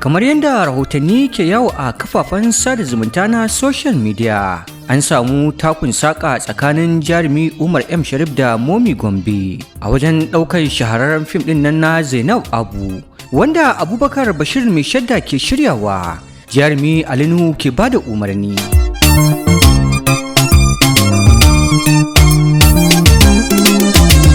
Kamar yadda rahotanni ke yawo a kafafen sada zumunta na social media, an samu takun saƙa tsakanin jarumi Umar M. Sharif da Momi Gombe a wajen ɗaukar shahararren fim ɗin nan na Zainab Abu, wanda Abubakar Bashir Mai Shadda ke shiryawa, jarumi Ali Nuhu ke bada umarni.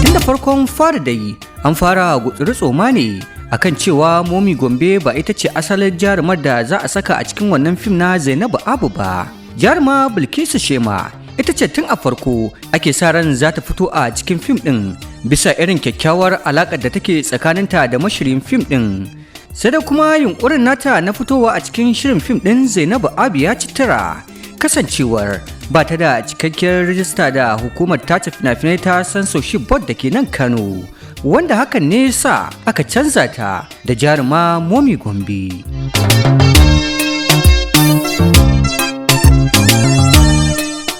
Tun da farkon fara dai an fara gutsuri tsoma ne akan cewa Momi Gombe ba ita ce asalin jarumar da za a saka a cikin wannan fim na Zainabu Abu ba. Jaruma Bilkisu Shema ita ce tun a farko ake sa ran za ta fito a cikin fim ɗin, bisa irin kyakkyawar alaƙar da take tsakaninta da mashirin fim ɗin. Sai da kuma yunƙurin nata na fitowa a cikin shirin fim ɗin Zainabu Abu ya ci tura, kasancewar ba ta da cikakkiyar rijista da hukumar tace fina-finai ta Censorship Board da ke nan Kano, wanda hakan ne sa aka canza ta da jaruma Momi Gombe.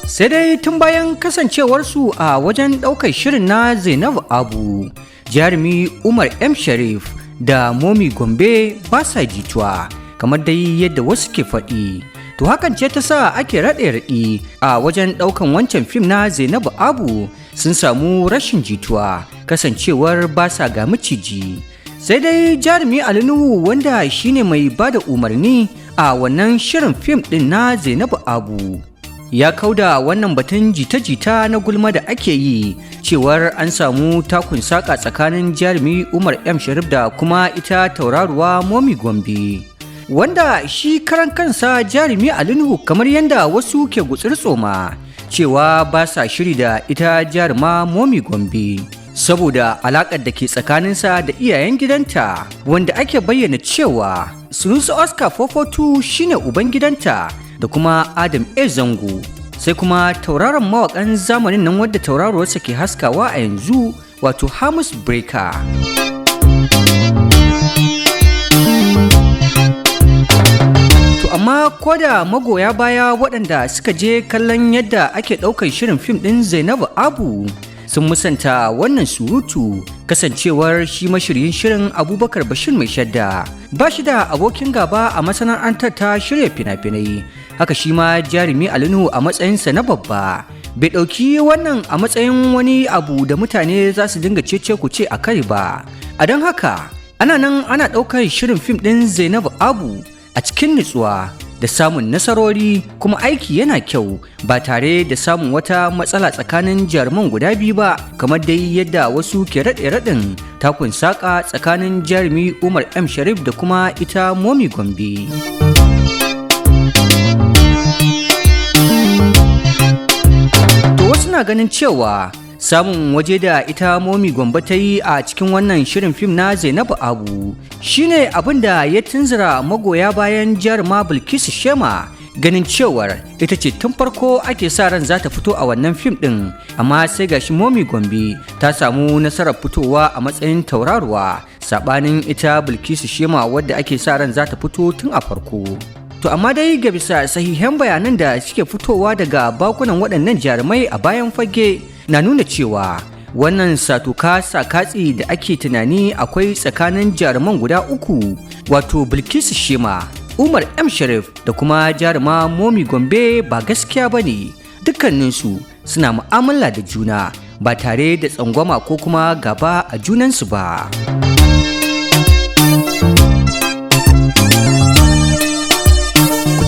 Sai dai tun bayan kasancewarsu a wajen ɗaukar shirin na Zainabu Abu, jarumi Umar M. Sharif da Momi Gombe ba sa jituwa kamar dai yadda wasu ke faɗi. To hakan ce ta sa ake raɗe-raɗi a wajen ɗaukan wancan fim na Zainabu Abu sun samu rashin jituwa, kasancewar ba sa ga miciji. Sai dai jarumi Ali Nuhu, wanda shine mai bada umarni a wannan shirin fim ɗin na Zainabu Abu, ya kauda wannan batun jita-jita na gulma da ake yi cewar an samu takun saƙa tsakanin jarumi Umar M. Sharif da kuma ita tauraruwa Momi Gombe, wanda shi karan kansa jarumi Ali Nuhu, kamar yadda wasu ke gutsir tsoma cewa ba sa shiri da ita jaruma Momi Gombe saboda alaƙar da ke tsakaninsa da iyayen gidanta, wanda ake bayyana cewa Sunusi Oscar 442 shine uban gidanta da kuma Adam A. Zango, sai kuma tauraron mawaƙan zamanin nan wadda tauraruwarsa ke haskawa a yanzu, wato Hamus Breaker. To amma ko da magoya baya waɗanda suka je kallon yadda ake ɗaukar shirin fim ɗin Zainabu Abu sun musanta wannan surutu, kasancewar shi mashiryin shirin Abubakar Bashir Mai Shadda ba shi da abokin gaba a masana'antar ta shirya fina-finai. Haka shi ma jarumi Ali Nuhu, a matsayinsa na babba, bai ɗauki wannan a matsayin wani abu da mutane za su dinga cece kuce a kai ba. A don haka ana nan ana ɗaukar shirin fim ɗin Zainabu Abu a cikin nutsuwa da samun nasarori, kuma aiki yana kyau ba tare da samun wata matsala tsakanin jaruman guda biyu ba, kamar dai yadda wasu ke raɗe raɗin takun saƙa tsakanin jarumi Umar M. Sharif da kuma ita Momi Gombe. To wasu na ganin cewa samun waje da ita Momi Gombe ta yi a cikin wannan shirin fim na Zainabu Abu shine abin da ya tunzura magoya bayan jaruma Bilkisu Shema, ganin cewar ita ce tun farko ake sa ran za ta fito a wannan fim ɗin, amma sai gashi Momi Gombe ta samu nasarar fitowa a matsayin tauraruwa, saɓanin ita Bilkisu Shema wadda ake sa ran za ta fito tun a farko. To amma dai ga bisa sahihan bayanan da suke fitowa daga bakunan waɗannan jarumai a bayan fage na nuna cewa wannan satuka sakatsi da ake tunani akwai tsakanin jaruman guda uku, wato Bilkisu Shema, Umar M. Sharif da kuma jaruma Momi Gombe, ba gaskiya ba ne. Dukkaninsu suna mu'amala da juna ba tare da tsangwama ko kuma gaba a junansu ba.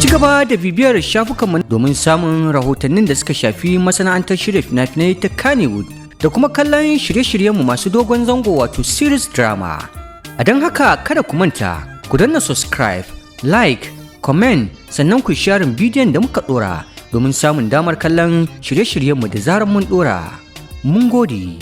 Ci gaba da bibiyar shafukanmu domin samun rahotannin da suka shafi masana'antar shirya fina-finai ta Kannywood da kuma kallon shirye-shiryenmu masu dogon zango, wato series drama. A don haka kada ku manta ku danna subscribe, like, comment, sannan ku share bidiyon da muka dora domin samun damar kallon shirye-shiryenmu da zarar mun dora. Mun gode.